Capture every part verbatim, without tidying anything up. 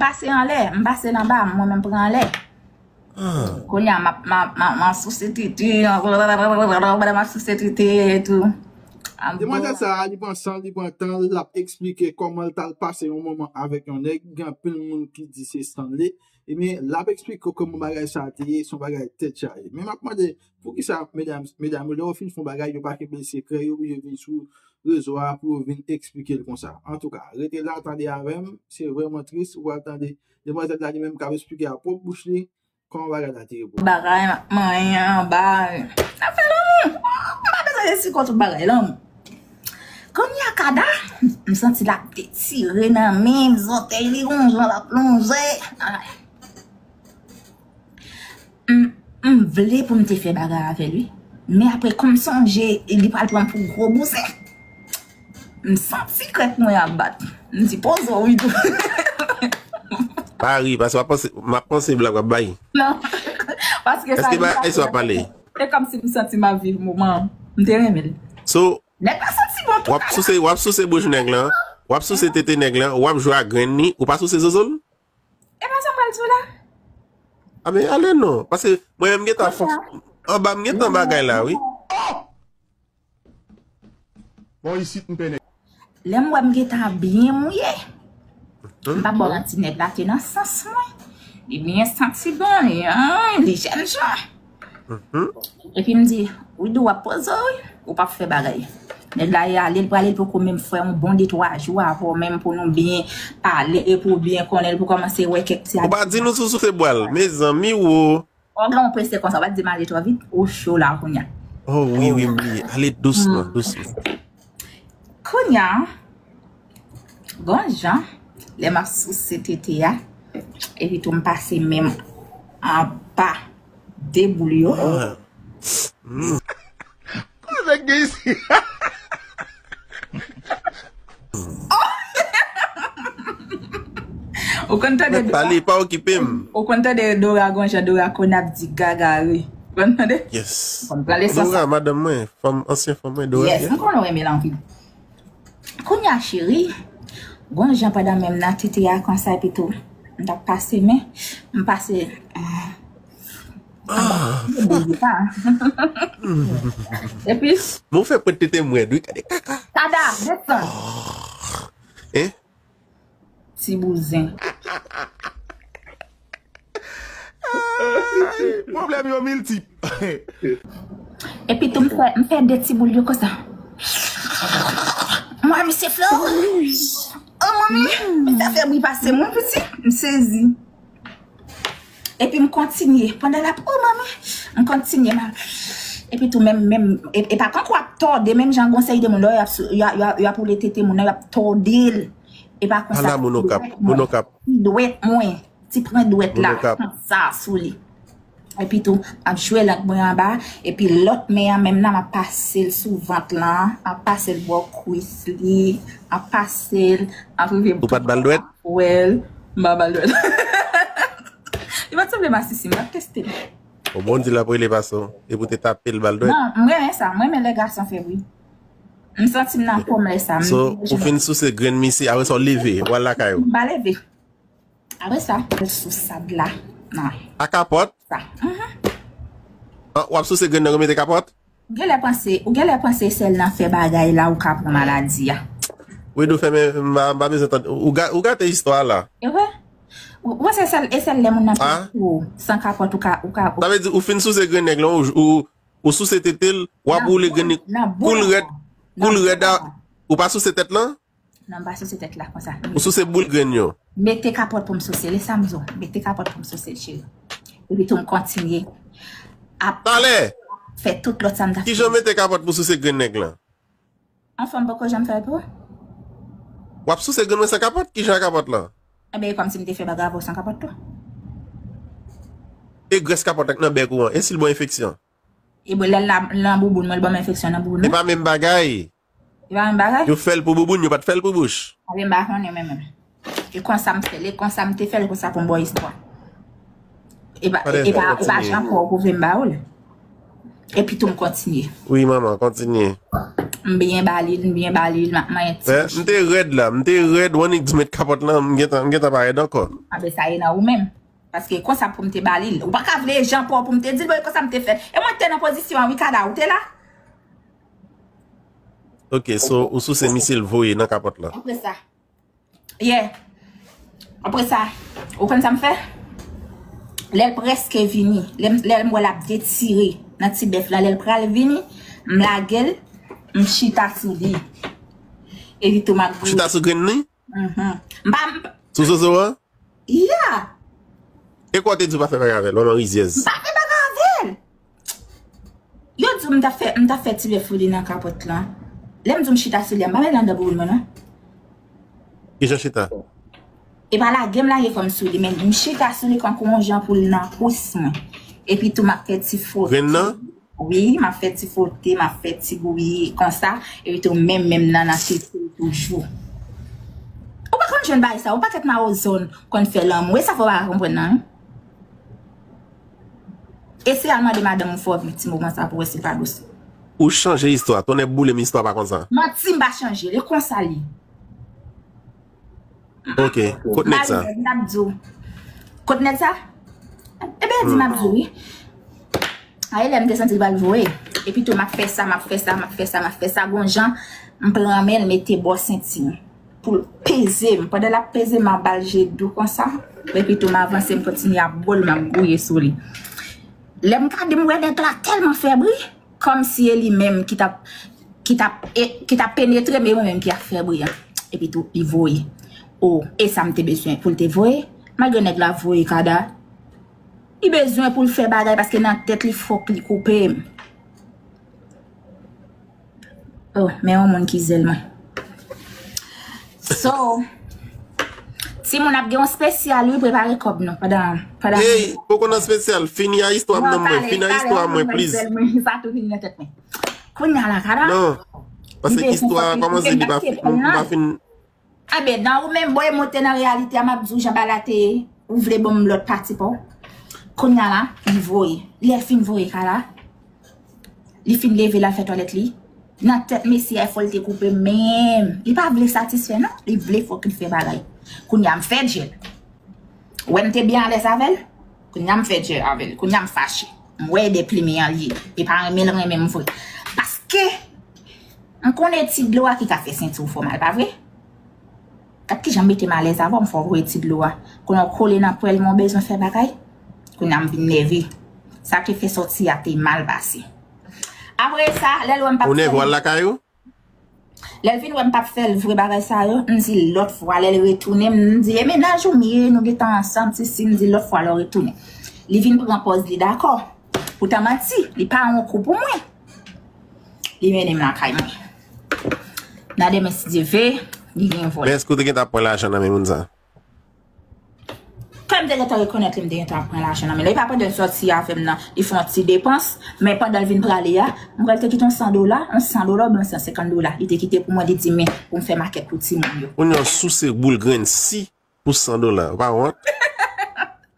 pase anlè, m pase anba, mwen menm pran anlè. Kounye a, m ap, m ap, m ap, m ap souse tete, m ap souse tete e tou. Demwazèl sa a, li pran san, li pran tan, l ap eksplike kòman l t al pase yon moman avèk yon nèg. Gen anpil moun ki di se Stanley. Ebyen, l ap eksplike w kòman bagay sa a te ye, se yon bagay tèt chaje. Men m ap mande, poukisa medam, medam yo, lè yo fin fè yon bagay, yo pa kenbe l sekrè, yo oblije vin sou rezo a pou yo vin eksplike l konsa? Antouka, rete la, tande avè m, se vrèman tris, ou pral tande demwazèl la li menm k ap eksplike a pwòp bouch li, kòman bagay la te ye pou li? Bagay, manyen, anba, n ap fè lanmou. M pa bezwen eksplike w tout bagay, lanmou. Kounye a, Kada, m santi l ap detire nan men m, zòtèy li lonje, l ap lonje. M, m vle pou m te fè bagay avè l, wi. Men apre, kòm sonje, li pral pran m pou gwo bouzen. M santi kèk mwen ap bat. M di, poze w, wi, tou. Pa ri, paske m ap panse, m ap panse blag w ap bay. Non. Paske sa, èske bagay sa w ap pale? Se kòmsi m santi m ap viv moman an. M te renmen l. So, nèg la santi bon tou. W ap souse, w ap souse bouch nèg lan, w ap souse tete nèg lan, w ap jwe ak grenn li, ou pa souse zozo l? E pa sa m pral di w la. A, men ale non, paske mwen menm m gentan fon, anba m gentan bagay la, wi. Bon, isit m pè nèg. Lè m wè m gentan byen mouye, m pa ba w manti, nèg la te nan sans mwen. Li byen santi bon, li, an, li jèn jan. Epi m di, Widou, w ap poze w, wi, ou p ap fè bagay. Nèg la e ale, l prale, l poko menm fè yon bon de twa jou avè w menm pou nou byen pale, e pou w byen konnen l, pou kòmanse wè kèk ti... Ou pa di nou sou souse bwa l, mezanmi wo. Ou gen yon prese konsa, ou pa t di m ale twò vit, ou cho la kounye a. Oh, wi, wi, m bliye. Ale dousman, dousman. Kounye a, gon jan, lè m ap souse tete a, epi tou m pase men m anba de boul yo. Ah. Mm. Kote k gen isi? Ou konn tande... Mèt pale, pa okipe m. Ou konn tande Dora gon jan, Dora konn ap di gagari. Ou konn tande? Yes. Ou konn pale sans sa. Dora, madanm mwen, fanm, ansyen fanm mwen, Dora. Yes, m konn ou renmen l anpil. Kounye a, cheri, gon jan pandan menm nan tete a konsa, epi tou, m t ap pase men, m pase, ah, ah, m te boule pa. Epi, men w fè pwent tete m rèd, wi, gade kaka. Kada, desann. Hein? Ti bouzen. Ay, pwoblèm yo miltip. Epi tou, m fè, m fè de ti boul yo konsa. Mwen, misye fè, oh, manmi, misye fè bri pase mwen, piti. M sezi. Epi m kontinye. Pandan l ap, oh, manmi, m kontinye, m ap, epi tou, menm, menm, e, e pa tankou ap tòde, menm jan gon seri de moun, lè y ap sou, y a, y a, y ap woule tete moun nan, y ap tòde l. E pa konsa. Ala moun Okap, moun Okap. Ti dwèt mwen, ti pran dwèt la, konsa sou li. Epi tou, m ap jwe lang mwen anba, epi lòt men an menm nan, m ap pase l sou vant lan, m ap pase l bò kwis li, m ap pase l, m ap rive... Ou pa t ba l dwèt? Wè l, m pa ba l dwèt. Li pa t sanble masisi, m t ap teste l. O, bon, di l ap rele pase w, epi w te tape l ba l dwèt. Non, m renmen sa, m renmen lè gason fè bri. M santi m nan fòm lè sa. So, ou fin souse grenn misye, apre sa w leve, w al lakay ou. M pa leve. Apre sa, sou sab la. Nan. A kapòt? Sa. Mhm. Ah, w ap souse grenn nan, ou mete kapòt? Ou genlè panse, ou genlè panse sèl nan fè bagay la ou ka pran maladi a. Wi, nou fèmen, m pa, m pa bezwen tande. Ou ga-, ou gate istwa la. E vre? Ou, ou panse sèl, e sèl lè moun nan pran pou san kapòt ou ka, ou ka, ou... Sa vle di ou fin souse grenn nèg lan, ou, ou, ou souse tete l, w ap woule grenn li, kou l rèd, kou l rèd a, ou pa souse tèt lan? Non, m pa souse tèt la konsa. Ou souse boul grenn yo? Mete kapòt pou m souse, li sa m di w. Mete kapòt pou m souse, cheri. Epi tou m kontinye ap... Talè! Fè tout lòt sa m ta fè. Kijan w mete kapòt pou souse grenn nèg lan? Anfen, m poko janm fè l pou ou. W ap souse grenn mwen san kapòt? Kijan kapòt lan? Enben, e kòmsi m te fè bagay avè w san kapòt tou. E grès kapòt la k nan bèk ou an, e si l ba w enfeksyon? E bon, lè l la, nan bouboun mwen, l ban m enfeksyon nan bouboun mwen. E pa menm bagay. E pa menm bagay? Yo fè l pou bouboun, yo pa t fè l pou bouch. Anben, m pa konnen mwen menm. E konsa m fè l, e konsa m te fè l, konsa pou m ba w istwa. E pa, e pa, e pa jan pa w pou vle m ba w l. Epi tou m kontinye. Wi, manman, kontinye. M byen ba li l, m byen ba li l, m ap manyen ti. M te rèd la, m te rèd, w annik di m met kapòt lan, m gentan, m gentan pa rèd ankò. Anben sa ye nan ou menm. Paske konsa pou m te ba li l. Ou pa ka vle jan pa w pou m te di l, bon, e konsa m te fè. E mwen te nan pozisyon an, wi, Kada, ou te la? Ok, so, ou souse misil voye nan kapòt lan. Apre sa. Yeah. Apre sa, ou konn sa m fè? Lè l prèske vini, lè m, lè m wè l ap detire nan ti bèf la, lè l pral vini, m lage l, m chita sou li. Epi tou m ap gouye. Chita sou grenn li? Mhm. M pa, m pa Sou zozo an? Yeah. E kwa w te di w pa fè bagay avè l, manman rizyèz? M pa fè bagay avè l. Yo di w m t ap fè, m t ap fè ti bèf pou li nan kapòt lan. Lè m di w m chita sou li a, m pa met l anndan bouboun mwen, non. Kijan chita? E pa lage m lage kò m sou li, men m chita sou li kankou yon jan pou l nan kwis mwen. Epi tou, m ap fè ti fwoti. Grenn nan? Wi, m ap fè ti fwote, m ap fè ti gouye konsa, epi tou menm, menm nan, nan tete l toujou. Ou pa konn jwenn bagay sa, ou pakèt mawozòn konn fè lanmou, e sa fè w pa ka konprann nan, wi. Eseye al mande madanm ou fè w viv ti moman sa pou wè si l pa dous. Ou chanje istwa, tonnè boule m, istwa pa konsa. Manti, m pa chanje l, e konsa l ye. Ok, kot nèg sa? Mari nèg, m ap di w. Kot nèg sa? Ebyen, di m ap di w, wi. Ay, lè m te santi l pral voye. Epi tou, m ap fè sa, m ap fè sa, m ap fè sa, m ap fè sa. Gon jan, m pran men l, mete bò senti m. Pou l peze m. Pandan l ap peze m, m ap ba l je dou konsa. Epi tou, m avanse, m kontinye ap bo l, m ap gouye sou li. Lè m gade, m wè nèg la tèlman fè bri. Kòmsi e li menm ki t ap, ki t ap, e, ki t ap penetre, men mwen menm ki ap fè bri an. Epi tou, li voye. O, e sa m te bezwen pou l te voye. Malgre nèg la voye Kada, li bezwen pou l fè bagay, paske nan tèt li fòk li koupe m. O, men yon moun ki zèl mwen. So, timoun ap gen yon spesyal, wi, prepare kòb nou pandan, pandan Ey, poko nan spesyal, fini a istwa m nan mwen, fini a istwa mwen, please. Sa tou vin nan tèt mwen. Kounye a la, Kada. Non, paske istwa a kòmanse, li pa fin, m pa fin. Enben, nan ou menm, bò e monte nan reyalite a, m ap di w jan bagay la te ye, ou vle ban m lòt pati pa w. Kounye a la, li voye. Lè l fin voye Kada, li fin leve, l al fè twalèt li. Nan tèt mesye a, fò l te koupe menm. Li pa vle satisfè, non. Li vle fòk li fè bagay. Kounye a, m fè djèl. Ou wè m te byen alèz avè l? Kounye a, m fè djèl avè l. Kounye a, m fache. M wè e de plimen an l ye. E pa renmen l renmen m vre. Paske, m konnen ti dlo a ki ka fè senti w fè w mal, pa vre? Gad kijan m mete m alèz avè w, m fè w voye ti dlo a. Kounye a w kole nan pwèl mwen, w bezwen fè bagay. Kounye a m vin nève. Sa te fè sòti a te mal pase. Apre sa, lè l wè m p ap fè. Ou nève w al lakay ou? Lè l vin wè m p ap fè l vre bagay sa yo, m di l lòt fwa, lè l retounen, m di, e mennaj ou m ye, nou gentan ansanm, sisi, m di l lòt fwa lè w retounen. Li vin pran pòz li dakò. Poutan manti, li pa yon kou pou mwen. Li mennen m lakay mwen. Nan demen, si Dye ve, li gen vòl. Men èske w te gentan pran lajan nan men moun sa? Kè m te gentan rekonèt li, m te gentan pran lajan nan men l. E pa pandan l sòti avè m nan, li fè yon ti depans, men pandan l vin prale a, m kwè l te kite yon san dola, yon san dola oubyen yon san senkant dola. Li te kite pou mwen, li di, men, pou m fè makèt pou timoun yo. Kounye a w souse boul grenn si pou san dola. Ou pa wont?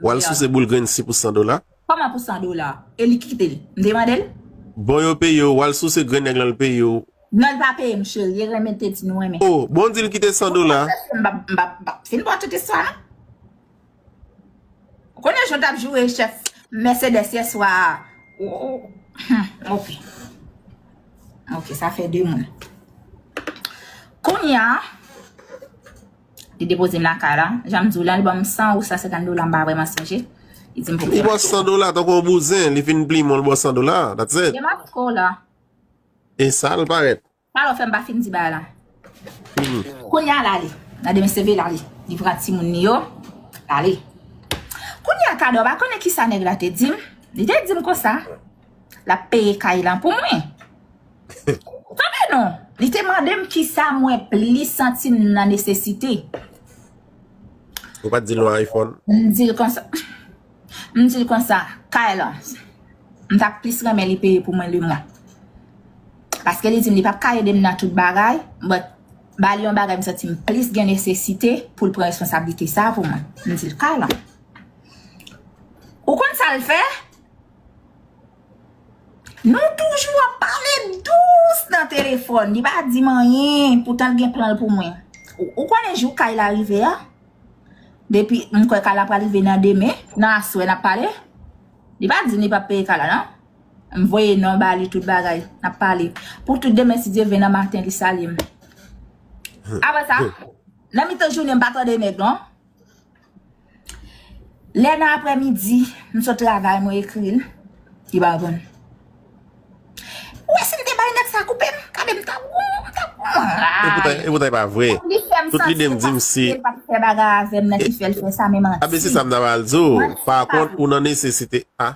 W al souse boul grenn si pou san dola? Kòman pou san dola? E li ki kite l? M te mande l? Bon, yo peye w, w al souse grenn nèg lan, l peye w. Non, l pa peye m, cheri. E renmen te di nou renmen. Oh, bon, di l kite san dola. M p ap, m p ap, m p ap fin ba w tout istwa, non. Ou konnen jan w t ap joure chèf Mercedes yè swa a. Ou, ou, hmm, ok. Ok, sa fè de moun. Kounye a, li depoze m lakay la. Jan m di w la, li ban m san ou san senkant dola, m pa vrèman sonje. Li di m pou m fè. Li ba w san dola, tankou yon bouzen, li fin plimen w, li ba w san dola. That's it. E m ap ko la. E sa l parèt. Alò, fè m pa fin di bagay la. Kounye a la, li. Nan demen, se vre la, li. Li pran timoun li yo. L ale. Kounye a, Kada, w pa konnen ki sa nèg la te di m? Li te di m konsa, l ap peye kay lan pou mwen. Tande non. Li te mande m ki sa mwen plis santi m nan nesesite. Ou pa t di l yon iPhone? M di l konsa. M di l konsa, Kayla, m t ap plis renmen li peye pou mwen lemwa. Paske li di m li p ap ka ede m nan tout bagay, but ba li yon bagay m santi m plis gen nesesite pou l pran responsablite sa a pou mwen. M di l, Kayla, ou konn sa l fè? Nou toujou ap pale dous nan telefòn. Li pa di m anyen, poutan l gen plan l pou mwen. Ou, ou konnen jou Kayla rive a? Depi m kwè Kayla pral rive nan demen, nan aswè n ap pale. Li pa di m li p ap peye Kayla, non. M voye non ba li, tout bagay, n ap pale. Pou tout demen, si Dye vle, nan maten, li salye m. Apre sa, nan mitan jounen, m pa tande nèg, non. Lè nan aprèmidi, m sot travay, mwen ekri l, li pa reponn. Ou wè si m te bay nèg sa koupe m, gade m t ap gou, m t ap gou. E poutan, e poutan e pa vre. Tout lide m di m se. Li pa t fè bagay avè m nan ki fè l fè sa, men manti. Abe se sa m ta pral di w. Pa kont, ou nan nesesite. A.